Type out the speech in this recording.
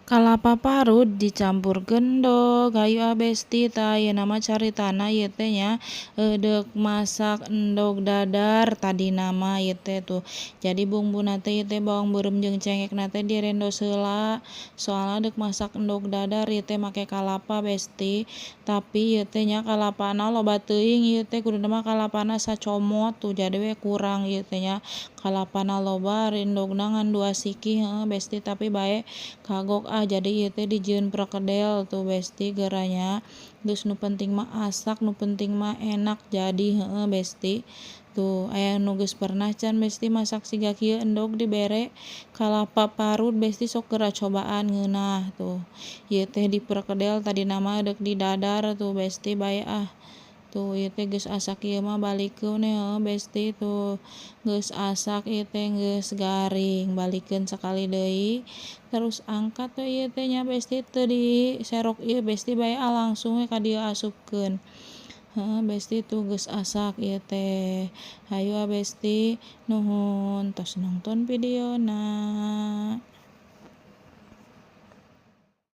Kalapa parut dicampur endog. Hayu ah, Besti. Tah, ayeuna mah caritana ieu teh nya deuk masak endog dadar tadina mah ieu teh tuh. Jadi bumbuna teh ieu teh bawang beureum jeung cengekna teh direndos heula, soalna deuk masak endog dadar ieu teh make kalapa, Besti. Tapi ieu teh nya kalapana loba teuing ieu teh, kuduna mah kalapana sacomot tuh, jadi we kurang ieu teh nya. Kalapana loba, ari endogna ngan 2 sikih, heueuh, Besti, tapi bae kagok ah. Jadi ieu teh dijieun perkedel tuh, Besti, geura nya. Geus, nu penting mah asak, nu penting mah enak jadi, heueuh, Besti. Tuh, aya nu geus pernah can, Besti, masak siga kieu, endog dibere kalapa parut? Besti, sok geura cobaan, ngeunah tuh. Ieu teh di perkedel, tadina mah deuk didadar tuh, Besti, bae ah. Tuh, ieu teh geus asak ieu mah, balikeun heueuh, Besti. Tuh, geus asak ieu teh, geus garing, balikeun sakali deui, terus angkat we ieu teh nya, Besti. Teu diserok ieu, Besti, bae ah, langsung we ka dieu asupkeun. Heueuh, Besti, tuh geus asak ieu teh. Hayu ah, Besti, nuhun tos nongton videona.